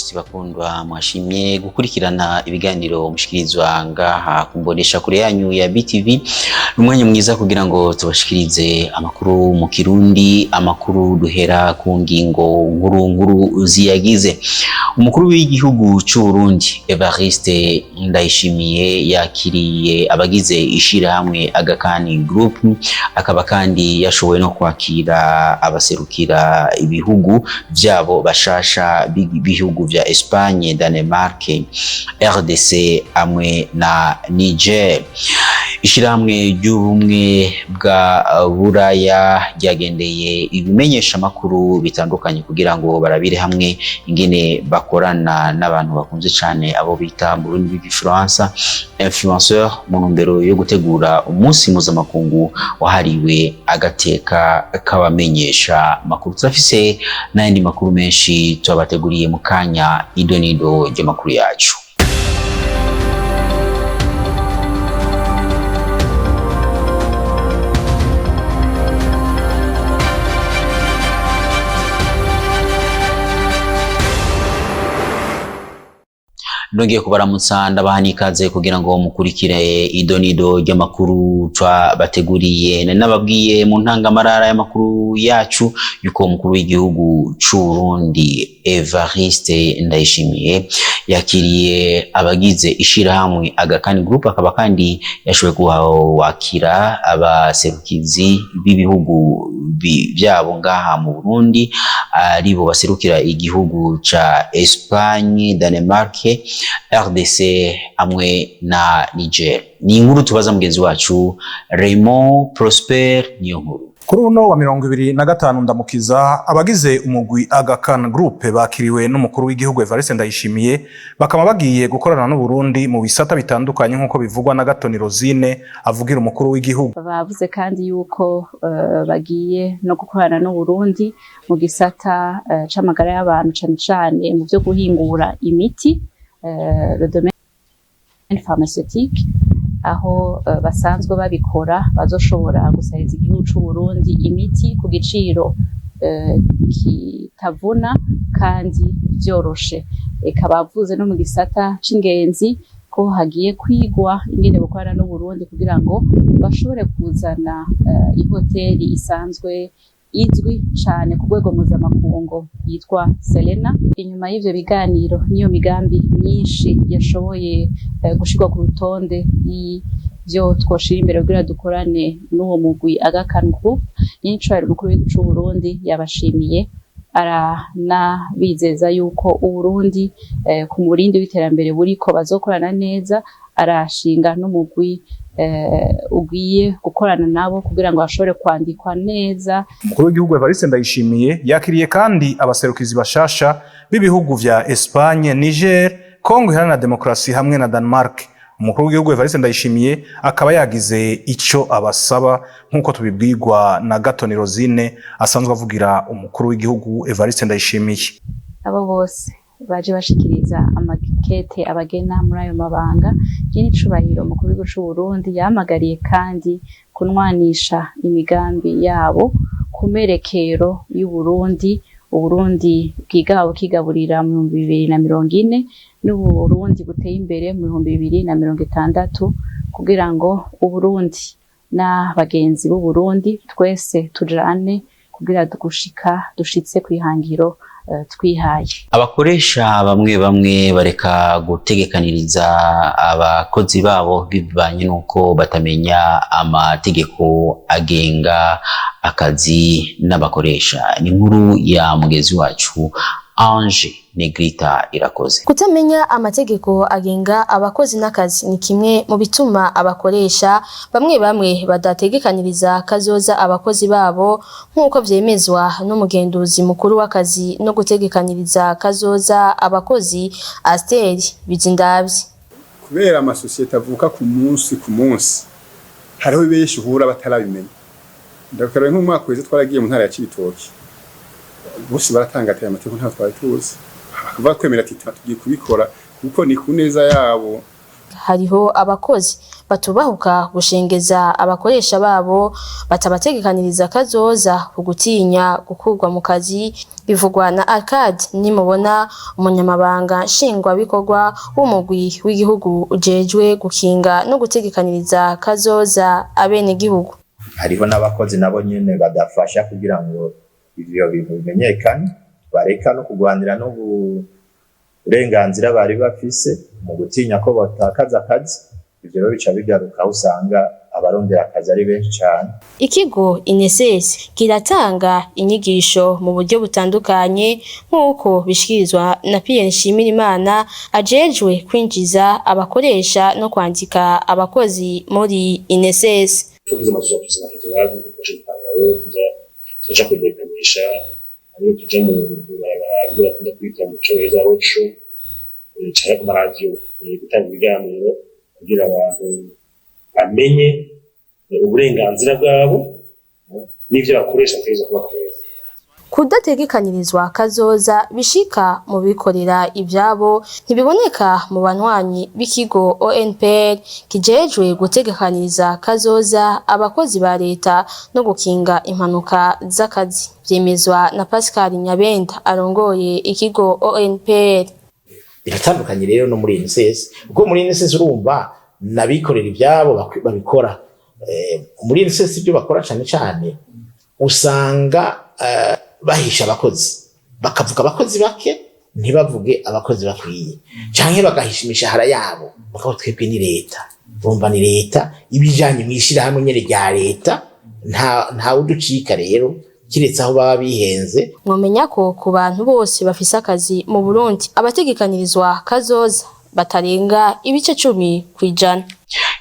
Nshuti bakundwa, mwashimye gukurikirana ibiganiro mushikirizwa ngaha kumbonesha kure yanyu ya BTV. Umwanya mwiza kugira ngo tubashikirize amakuru mu Kirundi, amakuru duhera ku ngingo nkuru nkuru ziyagize. Umukuru w'igihugu c'u Burundi Evariste Ndayishimiye yakiriye abagize ishirahamwe Agakani Group, akaba kandi yashoboye no kwakira abaserukira ibihugu vyabo bashasha b'ibihugu vya Espagne, Danemark, RDC hamwe na Niger. Ishirahamwe ry'ubumwe bwa Buraya ryagendeye ibimenyesha makuru bitandukanye kugira ngo barabire hamwe ingene bakorana n'abantu bakunze cane abo bita mu rurimi rw'igifaransa influenceur, mu ntumbero yo gutegura umunsi mpuzamakungu wahariwe agateka k'abamenyesha makuru. Turafise n'ayandi makuru menshi tubateguriye mu kanya, idonido ry'amakuru yacu. Nongeye kubaramutsa, ndabaha n'ikaze kugira ngo mukurikire idonido ry'amakuru twabateguriye. Nari nababwiye mu ntangamarara y'amakuru yacu yuko umukuru w'igihugu c'u Burundi Evariste Ndayishimiye yakiriye abagize ishirahamwe Agakani Group, akaba kandi yashoboye kuwakira abaserukizi b'ibihugu vyabo ngaha mu Burundi, aribo baserukira igihugu ca Espagne, Danemark, RDC hamwe na Niger. Ni inkuru tubaza mugenzi wacu Raymond Prosper niyo nkuru. Kuri uno wa 25 Ndamukiza, abagize umugwi Agakan Group bakiriwe n'umukuru w'igihugu Evariste Ndayishimiye, bakaba bagiye gukorana n'u Burundi mu bisata bitandukanye, nk'uko bivugwa na Gatoni Rosine avugira umukuru w'igihugu. Bavuze kandi yuko bagiye no gukorana n'u Burundi mu gisata c'amagara y'abantu, cane cane mu vyo guhingura imiti, le domaine pharmaceutique, aho basanzwe babikora, bazoshobora gusahiriza igihugu c'u Burundi imiti ku giciro kitavuna kandi vyoroshe. Eka bavuze no mu gisata c'ingenzi ko hagiye kwigwa ingene bokorana n'u Burundi kugira ngo bashobore kuzana ihoteli isanzwe izwi cane ku rwego mpuzamakungu yitwa Serena. Inyuma y'ivyo biganiro n'iyo migambi myinshi yashoboye gushirwa ku rutonde y'ivyo twoshira imbere kugira dukorane n'uwo mugwi Agakan Group, nyinicubahiro umukuru w'igihugu c'u Burundi yabashimiye, aranabizeza yuko Uburundi ku murindi w'iterambere buriko bazokorana neza, arashinga n'umugwi ugiye gukorana nabo kugira ngo bashobore kwandikwa neza. Umukuru w'igihugu Evariste Ndayishimiye yakiriye kandi abaserukizi bashasha b'ibihugu vya Espagne, Niger, Congo Iharanira Demokarasi hamwe na Denmark. Umukuru w'igihugu Evariste Ndayishimiye akaba yagize ico abasaba, nk'uko tubibwirwa na Gatoni Rosine asanzwe avugira umukuru w'igihugu Evariste Ndayishimiye. Abo bose baje bashikiriza amakete abagena muri ayo mabanga, nyinicubahiro umukuru w'igihugu c'u Burundi yahamagariye kandi kunwanisha imigambi yabo ku merekero y'Uburundi, Uburundi bwigaba bukigaburira mu 2040 n'Uburundi buteye imbere mu 2060, kugira ngo Uburundi n'abagenzi b'Uburundi twese tujane kugira gushika dushitse kw'ihangiro twihaye. Abakoresha bamwe bamwe bareka gutegekaniriza abakozi babo bivanye n'uko batamenya amategeko agenga akazi n'abakoresha. Ni inkuru ya mugenzi wacu Ange Negrita Irakoze. Kutamenya amategeko agenga abakozi n'akazi ni kimwe mu bituma abakoresha bamwe bamwe badategekaniriza kazoza abakozi babo, nk'uko vyemezwa n'umugenduzi mukuru w'akazi no gutegekaniriza kazoza abakozi, Asteri Bizindavyi. Kubera amasosiyete avuka ku munsi ku munsi, hariho benshi uhura batarabimenya. Ndakareba nk'umwaka weze twaragiye mu ntara ya Cibitoke, bose baratangatira amategeko ntabwo twari tuzi, bakavuga kwemera ati tugiye kubikora kuko ni ku neza yabo. Hariho abakozi batubahuka gushengeza abakoresha babo batabategekaniriza kazoza ku gutinya gukurwa mu kazi, bivugwa na Arcade Nimubona, umunyamabanga nshingwabikorwa w'umugwi w'igihugu ujejwe gukinga no gutegekaniriza kazoza abenegihugu. Hariho n'abakozi nabo nyene badafasha kugira ngo ivyo bintu bimenyekane, bareka no kurwanira n'uburenganzira bari bafise mu gutinya ko batakaza akazi. Ivyo rero bica bigaruka aho usanga abarondera akazi ari benshi cane. Ikigo INSS kiratanga inyigisho mu buryo butandukanye, nk'uko bishikirizwa na Pierre Nshimirimana, ajejwe kwinjiza abakoresha no kwandika abakozi muri INSS. Tugize amazu tuzi dukoresha itangayo, tuja kumenyekanisha, hariyo tuja mu barabara, ibyo bakunda kwita mu Congereza roadshow, canke ku maradiyo, gutanga ibiganiro kugira abantu bamenye uburenganzira bwabo n'ivyo bakoresha bategerezwa kubakorera. Kudategekanirizwa kazoza bishika mu bikorera ivyabo ntibiboneka mu banywanyi b'ikigo ONPR kijejwe gutegekaniriza kazoza abakozi ba leta no gukinga impanuka z'akazi, vyemezwa na Pascal Nyabenda, arongoye ikigo ONPR. Biratandukanye rero no muri INSS, kuko muri INSS urumva nabikorera ibyabo babikora. Muri INSS ibyo bakora cyane cyane usanga bahisha abakozi, bakavuga abakozi bake, ntibavuge abakozi bakwiye, canke bagahisha imishahara yabo. Mugabo twebwe ni leta, urumva ni leta ibijanye mw'ishirahamwe nyene rya leta, nta uducika rero kiretse aho baba bihenze. Mwomenya ko ku bantu bose bafise akazi mu Burundi, abategekanirizwa kazoza batarenga 10%.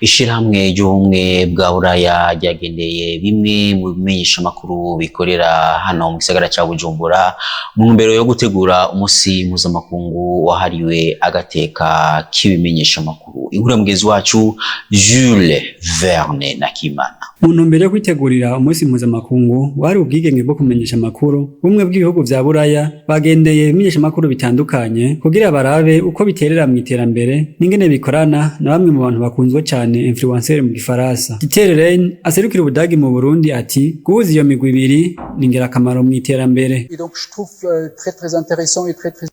Ishirahamwe ry'Ubumwe bwa Buraya ryagendeye bimwe mu bimenyeshamakuru bikorera hano mu gisagara ca Bujumbura mu ntumbero yo gutegura umunsi mpuzamakungu wahariwe agateka k'ibimenyeshamakuru. Inkuru ya mugenzi wacu Jules Verne Nakimana. Mu ntumbero yo kwitegurira umunsi mpuzamakungu wari ubwigenge bwo kumenyesha amakuru, bumwe bw'ibihugu vya Buraya bagendeye ibimenyeshamakuru bitandukanye kugira barabe uko biterera mu iterambere n'ingene bikorana na bamwe mu bantu bakunzwe cane, influencer mu Gifaransa. Dieter Rein, aserukira Ubudagi mu Burundi, ati guhuza iyo migwi ibiri ni ingirakamaro mu iterambere. Et donc je trouve très très intéressant et très très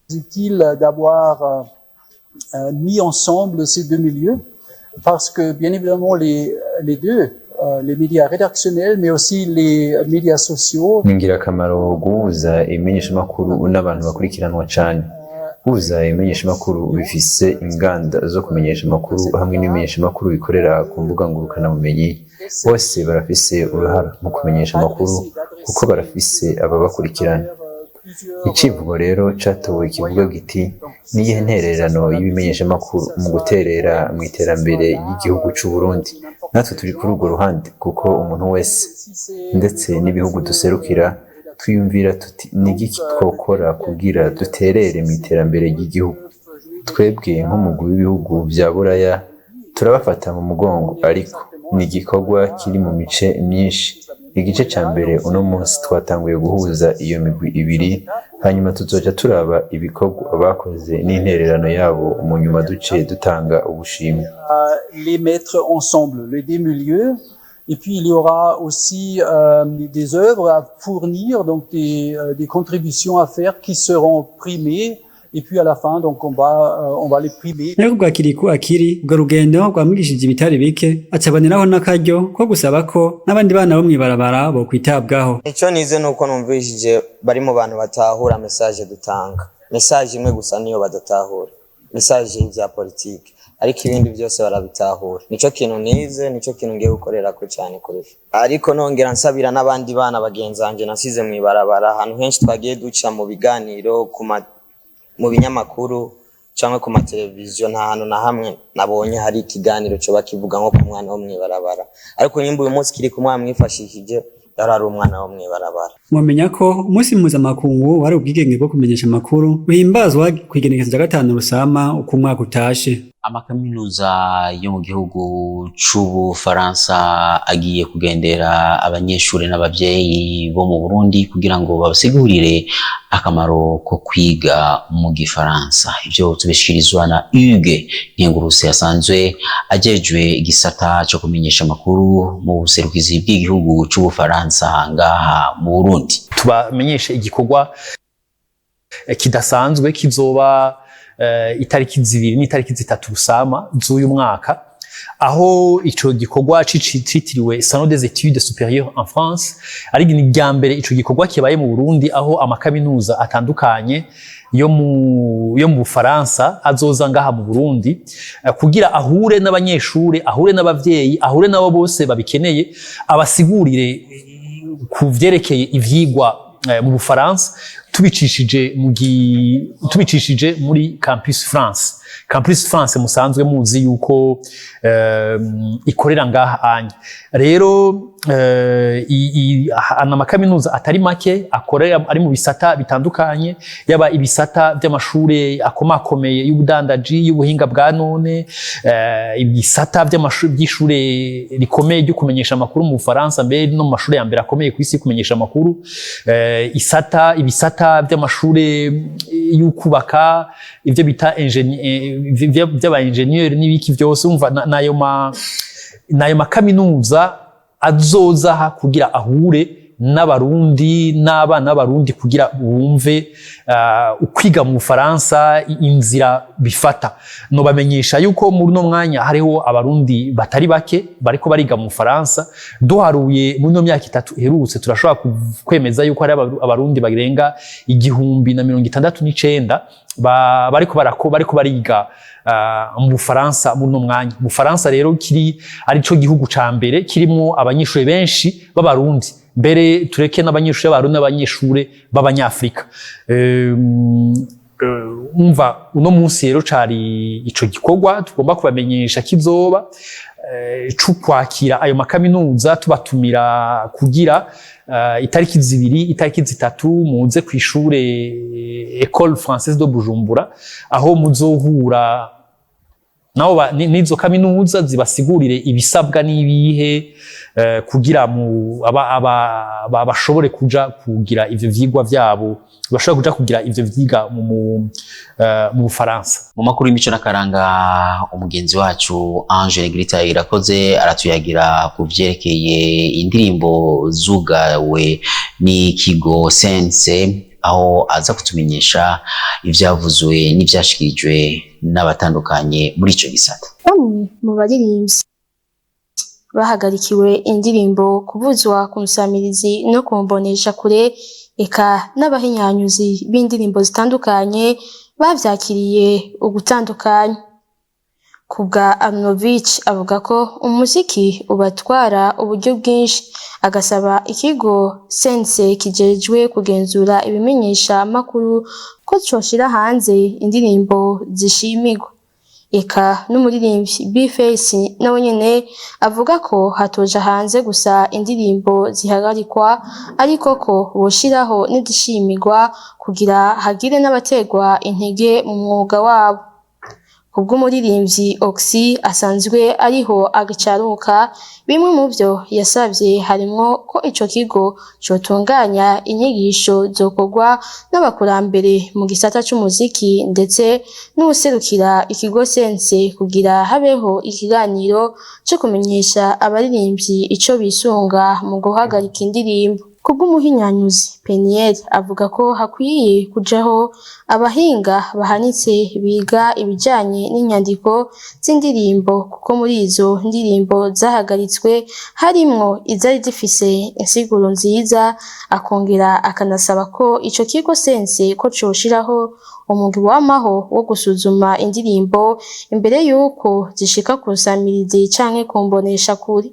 utile d'avoir mis ensemble ces deux milieux parce que bien évidemment les deux, les médias rédactionnels mais aussi les médias sociaux, Ni ingirakamaro guhuza ibimenyeshamakuru n'abantu bakurikiranwa cane. Guhuza ibimenyeshamakuru bifise inganda zo kumenyesha amakuru hamwe n'ibimenyeshamakuru bikorera ku mbuga ngurukanabumenyi, bose barafise uruhara mu kumenyesha amakuru kuko barafise ababakurikirana. Icivugo rero catowe kivuga giti: "Niyihe ntererano y'ibimenyeshamakuru mu guterera mu iterambere ry'igihugu c'u Burundi?" Natwe turi kuri urwo ruhande kuko umuntu wese ndetse n'ibihugu duserukira twiyumvira tuti: "Ni igiki twokora kugira duterere mu iterambere ry'igihugu?" Twebwe nk'umugwi w'ibihugu vya Buraya turabafata mu mugongo, ariko ni igikorwa kiri mu mice myinshi. Igice ca mbere uno munsi twatanguye guhuza iyo migwi ibiri, hanyuma tuzoca turaba ibikorwa bakoze n'intererano yabo, mu nyuma duce dutanga ubushimwe. Les mettre ensemble, les deux milieux. Et puis il y aura aussi des œuvres à fournir, donc des contributions à faire qui seront primées. Et puis à la fin, donc on va les primer. Nayo kubwa Kirikou Akili, urwo rugendo rwamwigishije ibitari bike, acaboneraho n'akaryo ko gusaba ko n'abandi bana bo mw'ibarabara bokwitabwaho. Icyo nize ni uko numvishije bari mu bantu batahura message dutanga. Message imwe gusa niyo badatahura, message y'ibya politiki, ariko ibindi byose barabitahura. Nico kintu nize, nico kintu ngiye gukorerako cyane kurusha. Ariko nongera nsabira n'abandi bana bagenzi banje nasize mw'ibarabara. Ahantu henshi twagiye duca mu biganiro, ku ma mu binyamakuru cyangwa ku mateleviziyo, nta hantu na hamwe nabonye hari ikiganiro coba kivuga nko ku mwana wo mw'ibarabara. Ariko nyimba uyu munsi kiri kumwe mwifashishije, yari ari umwana wo mw'ibarabara. Mwomenya ko umunsi mpuzamakungu wari ubwigenge bwo kumenyesha amakuru uhimbazwa kw'igenekerezo rya 5 Rusama uko umwaka utashe. Amakaminuza yo mu gihugu c'Ubufaransa agiye kugendera abanyeshuri n'abavyeyi bo mu Burundi kugira ngo babasigurire akamaro ko kwiga mu gifaransa. Ivyo tubishikirizwa na Hugues Nkengurutse, asanzwe ajejwe igisata co kumenyesha amakuru mu buserukizi bw'igihugu c'Ubufaransa ngaha mu Burundi. Tubamenyeshe igikorwa kidasanzwe kizoba itariki 2 n'itariki 3 Rusama z'uyu mwaka, aho ico gikorwa citiriwe Salon des études supérieures en France. Ari ni rya mbere ico gikorwa kibaye mu Burundi, aho amakaminuza atandukanye yo mu Bufaransa azoza ngaha mu Burundi kugira ahure n'abanyeshure, ahure n'abavyeyi, ahure n'abo bose babikeneye, abasigurire ku vyerekeye ivyigwa mu Bufaransa, tubicishije muri Campus France. Campus France musanzwe muzi yuko ikorera ngaha anya. Rero amakaminuza atari make akorera ari mu bisata bitandukanye, yaba ibisata by'amashure akomakomeye y'ubudandaji, y'ubuhinga bwa none, ibisata by'amashure by'ishure rikomeye ryo kumenyesha amakuru mu Bufaransa, mbere no mu mashure ya mbere akomeye ku isi kumenyesha amakuru, isata ibisata by'amashure y'ukubaka, ivyo bita by'aba ingénieur n'ibiki byose. Umva, nayo makaminuza azoza aha kugira ahure n'Abarundi n'abana b'Abarundi kugira bumve ukwiga mu Bufaransa, inzira bifata. Nobamenyesha yuko muri uno mwanya hariho Abarundi batari bake bariko bariga mu Bufaransa. Duharuye muri ino myaka 3 iherutse, turashobora kwemeza yuko hari Abarundi barenga 1069 bariko bariga mu Bufaransa muri uno mwanya. Mu Bufaransa rero kiri arico gihugu ca mbere kirimwo abanyeshuri benshi b'Abarundi, mbere tureke n'abanyeshuri b'Abarundi n'abanyeshuri b'Abanyafrika. Umva, uno munsi rero cari ico gikorwa tugomba kubamenyesha kizoba c'ukwakira ayo makaminuza, tubatumira kugira itariki 2, itariki 3 muze kw'ishure École Française de Bujumbura, aho muzohura nabo n'izo kaminuza zibasigurire ibisabwa n'ibihe kugira mu aba, aba, aba bashobore kuja kugira ivyo vyigwa vyabo, bashobore kuja kugira ivyo vyiga mu Bufaransa. Mu makuru y'imico n'akaranga, umugenzi wacu Ange Grita Irakoze aratuyagira ku vyerekeye indirimbo zugawe n'ikigo Sense, aho aza kutumenyesha ivyavuzwe n'ivyashikirijwe n'abatandukanye muri ico gisata. Bamwe mu baririmbyi bahagarikiwe indirimbo kubuzwa ku nsamirizi no ku mboneshakure, eka n'abahinyanyuzi b'indirimbo zitandukanye, bavyakiriye ugutandukanye. Kubwa Arnovich, avuga ko umuziki ubatwara uburyo bwinshi, agasaba ikigo Sense kijejwe kugenzura ibimenyesha makuru ko coshira hanze indirimbo zishimirwa. Eka n'umuririmbyi B-Face nawe nyene avuga ko hatoja hanze gusa indirimbo zihagarikwa, ariko ko boshiraho n'izishimirwa kugira hagire n'abaterwa intege mu mwuga wabo. Kubw'umuririmbyi Oxy, asanzwe ariho agicaruka, bimwe mu vyo yasavye harimwo ko ico kigo cotunganya inyigisho zokorwa n'abakurambere mu gisata c'umuziki, ndetse n'uwuserukira ikigo Sense, kugira habeho ikiganiro co kumenyesha abaririmbyi ico bisunga mu guhagarika indirimbo. Kubw'umuhinyanyuzi Peniel, avuga ko hakwiye kujaho abahinga bahanitse biga ibijanye n'inyandiko z'indirimbo, kuko muri izo ndirimbo zahagaritswe harimwo izari zifise insiguro nziza. Akongera akanasaba ko ico kigo Sense ko coshiraho umugwi wamaho wo gusuzuma indirimbo imbere yuko zishika ku nsamirizi canke ku mboneshakure.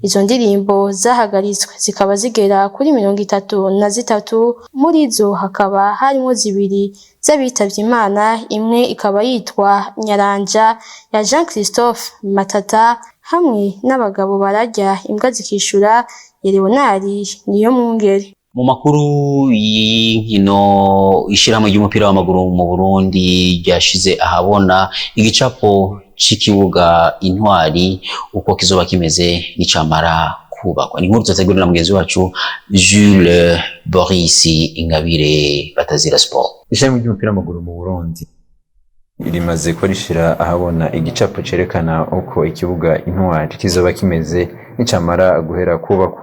Izo ndirimbo zahagaritswe zikaba zigera kuri 33, muri zo hakaba harimwo zibiri z'abitavye Imana, imwe ikaba yitwa Nyaranja ya Jean Christophe Matata, hamwe n'Abagabo bararya imbwa zikishura ya Leonard Niyomwungere. Mu makuru y'inkino, ishyirahamwe ry'umupira w'amaguru mu Burundi ryashize ahabona igicapo c'ikibuga Intwari uko kizoba kimeze nicamara kubakwa. Ni inkuru tutategurira na mugenzi wacu Jules Boris Ingabire batazira sport. Ishami ry'umupira w'amaguru mu Burundi rimaze ko rishira ahabona igicapo cerekana uko ikibuga Intwari kizoba kimeze nicamara guhera kubakwa.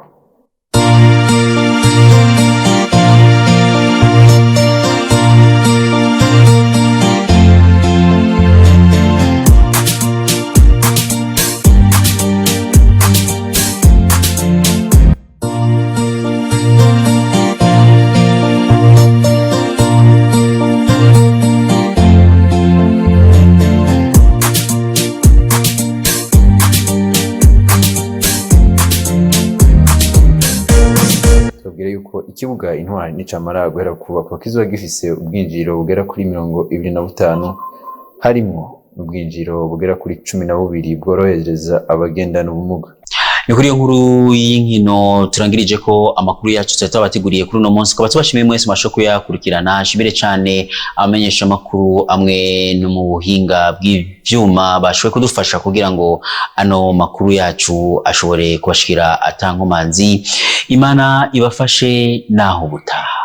Tubabwire yuko ikibuga Intwari nicamara guhera kubakwa kizoba gifise ubwinjiriro bugera kuri 25, harimwo ubwinjiriro bugera kuri 12 bworohereza abagendana ubumuga. Ni kuri iyo nkuru y'inkino turangirije ko amakuru yacu tuba twabateguriye kuri uno munsi. Tukaba tubashimiye mwese mwashoboye kuyakurikirana. Nshimire cyane abamenyesha amakuru amwe no mu buhinga bw'ivyuma bashoboye kudufasha kugira ngo ano makuru yacu ashobore kubashikira atankomanzi. Imana ibafashe, naho butaha.